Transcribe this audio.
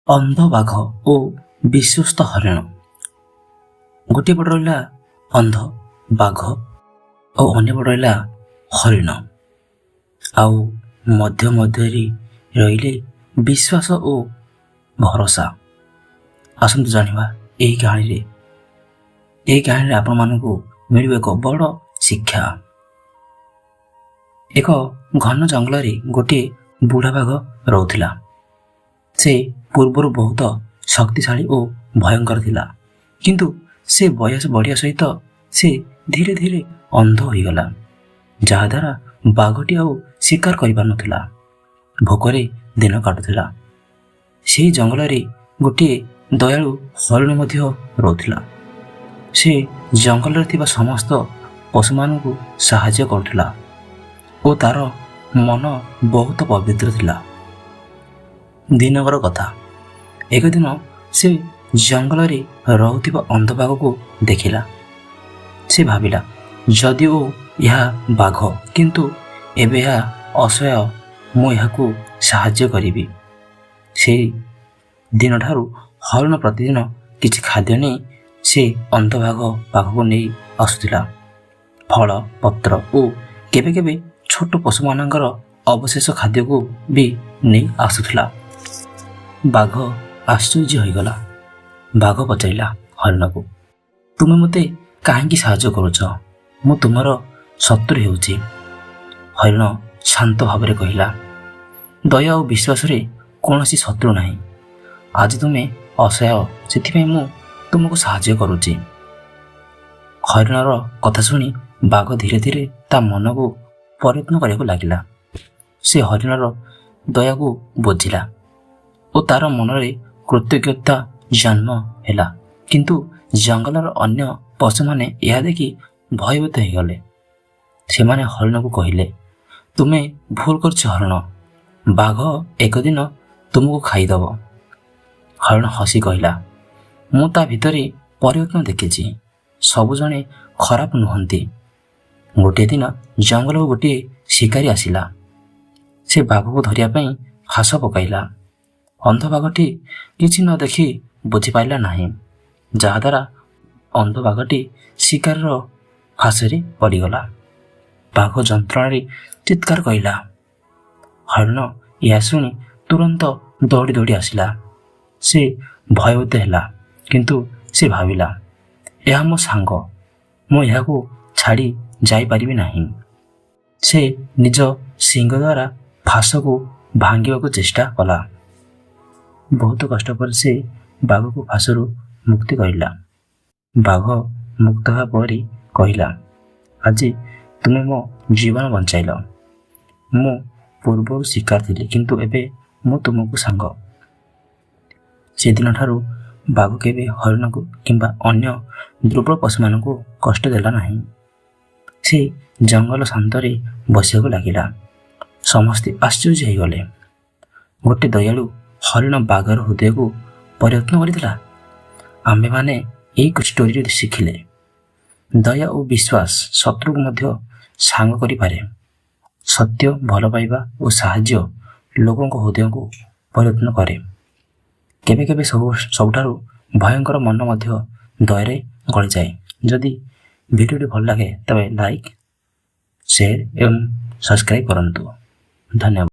ଅନ୍ଧ ବାଘ ଓ ବିଶ୍ୱସ୍ତ ହରିଣ। ଗୋଟିଏ ପଟେ ରହିଲା ଅନ୍ଧ ବାଘ ଓ ଅନ୍ୟ ପଟେ ରହିଲା ହରିଣ, ଆଉ ମଧ୍ୟରେ ରହିଲେ ବିଶ୍ୱାସ ଓ ଭରସା। ଆସନ୍ତୁ ଜାଣିବା ଏହି କାହାଣୀରେ। ଏହି କାହାଣୀରେ ଆପଣମାନଙ୍କୁ ମିଳିବ ଏକ ବଡ଼ ଶିକ୍ଷା। ଏକ ଘନ ଜଙ୍ଗଲରେ ଗୋଟିଏ ବୁଢ଼ା ବାଘ ରହୁଥିଲା। ସେ ପୂର୍ବରୁ ବହୁତ ଶକ୍ତିଶାଳୀ ଓ ଭୟଙ୍କର ଥିଲା, କିନ୍ତୁ ସେ ବୟସ ବଢ଼ିବା ସହିତ ସେ ଧୀରେ ଧୀରେ ଅନ୍ଧ ହୋଇଗଲା, ଯାହାଦ୍ୱାରା ବାଘଟି ଆଉ ଶିକାର କରିପାରୁନଥିଲା। ଭୋକରେ ଦିନ କାଟୁଥିଲା। ସେହି ଜଙ୍ଗଲରେ ଗୋଟିଏ ଦୟାଳୁ ହରିଣ ମଧ୍ୟ ରହୁଥିଲା। ସେ ଜଙ୍ଗଲରେ ଥିବା ସମସ୍ତ ପଶୁମାନଙ୍କୁ ସାହାଯ୍ୟ କରୁଥିଲା ଓ ତାର ମନ ବହୁତ ପବିତ୍ର ଥିଲା। ଦିନକର କଥା, ଏକ ଦିନ ସେ ଜଙ୍ଗଲରେ ରହୁଥିବା ଅନ୍ଧ ବାଘକୁ ଦେଖିଲା। ସେ ଭାବିଲା, ଯଦିଓ ଏହା ବାଘ, କିନ୍ତୁ ଏବେ ଏହା ଅସହାୟ, ମୁଁ ଏହାକୁ ସାହାଯ୍ୟ କରିବି। ସେଇ ଦିନଠାରୁ ହରିଣ ପ୍ରତିଦିନ କିଛି ଖାଦ୍ୟ ନେଇ ସେ ଅନ୍ଧ ବାଘ ପାଖକୁ ନେଇ ଆସୁଥିଲା। ଫଳ, ପତ୍ର ଓ କେବେ କେବେ ଛୋଟ ପଶୁମାନଙ୍କର ଅବଶେଷ ଖାଦ୍ୟକୁ ବି ନେଇ ଆସୁଥିଲା। ବାଘ ଆଶ୍ଚର୍ଯ୍ୟ ହୋଇଗଲା। ବାଘ ପଚାରିଲା ହରିଣକୁ, "ତୁମେ ମୋତେ କାହିଁକି ସାହାଯ୍ୟ କରୁଛ? ମୁଁ ତୁମର ଶତ୍ରୁ ହେଉଛି।" ହରିଣ ଶାନ୍ତ ଭାବରେ କହିଲା, "ଦୟା ଓ ବିଶ୍ୱାସରେ କୌଣସି ଶତ୍ରୁ ନାହିଁ। ଆଜି ତୁମେ ଅସହାୟ, ସେଥିପାଇଁ ମୁଁ ତୁମକୁ ସାହାଯ୍ୟ କରୁଛି।" ହରିଣର କଥା ଶୁଣି ବାଘ ଧୀରେ ଧୀରେ ତା ମନକୁ ପରିବର୍ତ୍ତନ କରିବାକୁ ଲାଗିଲା। ସେ ହରିଣର ଦୟାକୁ ବୁଝିଲା ଓ ତାର ମନରେ କୃତଜ୍ଞତା ଜନ୍ମ ହେଲା। କିନ୍ତୁ ଜଙ୍ଗଲର ଅନ୍ୟ ପଶୁମାନେ ଏହା ଦେଖି ଭୟଭୀତ ହୋଇଗଲେ। ସେମାନେ ହରିଣକୁ କହିଲେ, "ତୁମେ ଭୁଲ କରିଛ ହରିଣ। ବାଘ ଏକ ଦିନ ତୁମକୁ ଖାଇଦେବ।" ହରିଣ ହସି କହିଲା, "ମୁଁ ତା ଭିତରେ ପରିବର୍ତ୍ତନ ଦେଖିଛି। ସବୁ ଜଣେ ଖରାପ ନୁହନ୍ତି।" ଗୋଟିଏ ଦିନ ଜଙ୍ଗଲକୁ ଗୋଟିଏ ଶିକାରୀ ଆସିଲା। ସେ ବାଘକୁ ଧରିବା ପାଇଁ ଫାଶ ପକାଇଲା। ଅନ୍ଧ ବାଘଟି କିଛି ନ ଦେଖି ବୁଝିପାରିଲା ନାହିଁ, ଯାହାଦ୍ୱାରା ଅନ୍ଧ ବାଘଟି ଶିକାରୀର ଫାଶରେ ପଡ଼ିଗଲା। ବାଘ ଯନ୍ତ୍ରଣାରେ ଚିତ୍କାର କରିଲା। ହରିଣ ଏହା ଶୁଣି ତୁରନ୍ତ ଦୌଡ଼ି ଦୌଡ଼ି ଆସିଲା। ସେ ଭୟଭୀତ ହେଲା, କିନ୍ତୁ ସେ ଭାବିଲା, ଏହା ମୋ ସାଙ୍ଗ, ମୁଁ ଏହାକୁ ଛାଡ଼ି ଯାଇପାରିବି ନାହିଁ। ସେ ନିଜ ଶିଙ୍ଗ ଦ୍ୱାରା ଫାଶକୁ ଭାଙ୍ଗିବାକୁ ଚେଷ୍ଟା କଲା। ବହୁତ କଷ୍ଟ ପରେ ସେ ବାଘକୁ ଫାଶରୁ ମୁକ୍ତି କରିଲା। ବାଘ ମୁକ୍ତ ହେବା ପରେ କହିଲା, "ଆଜି ତୁମେ ମୋ ଜୀବନ ବଞ୍ଚାଇଲ। ମୁଁ ପୂର୍ବରୁ ଶିକାର ଥିଲି, କିନ୍ତୁ ଏବେ ମୁଁ ତୁମକୁ ସାଙ୍ଗ।" ସେଦିନଠାରୁ ବାଘ କେବେ ହରିଣକୁ କିମ୍ବା ଅନ୍ୟ ଦୁର୍ବଳ ପଶୁମାନଙ୍କୁ କଷ୍ଟ ଦେଲା ନାହିଁ। ସେ ଜଙ୍ଗଲ ଶାନ୍ତରେ ବସିବାକୁ ଲାଗିଲା। ସମସ୍ତେ ଆଶ୍ଚର୍ଯ୍ୟ ହୋଇଗଲେ। ଗୋଟେ ଦୟାଳୁ ହରିଣ ବାଘର ହୃଦୟକୁ ପରିବର୍ତ୍ତନ କରିଥିଲା। ଆମ୍ଭେମାନେ ଏହି ଷ୍ଟୋରିରୁ ଶିଖିଲେ, ଦୟା ଓ ବିଶ୍ୱାସ ଶତ୍ରୁକୁ ମଧ୍ୟ ସାଙ୍ଗ କରିପାରେ। ସତ୍ୟ, ଭଲ ପାଇବା ଓ ସାହାଯ୍ୟ ଲୋକଙ୍କ ହୃଦୟକୁ ପରିବର୍ତ୍ତନ କରେ। କେବେ କେବେ ସବୁଠାରୁ ଭୟଙ୍କର ମନ ମଧ୍ୟ ଦୟାରେ ଗଳିଯାଏ। ଯଦି ଭିଡ଼ିଓଟି ଭଲ ଲାଗେ, ତେବେ ଲାଇକ୍, ସେୟାର ଏବଂ ସବସ୍କ୍ରାଇବ୍ କରନ୍ତୁ। ଧନ୍ୟବାଦ।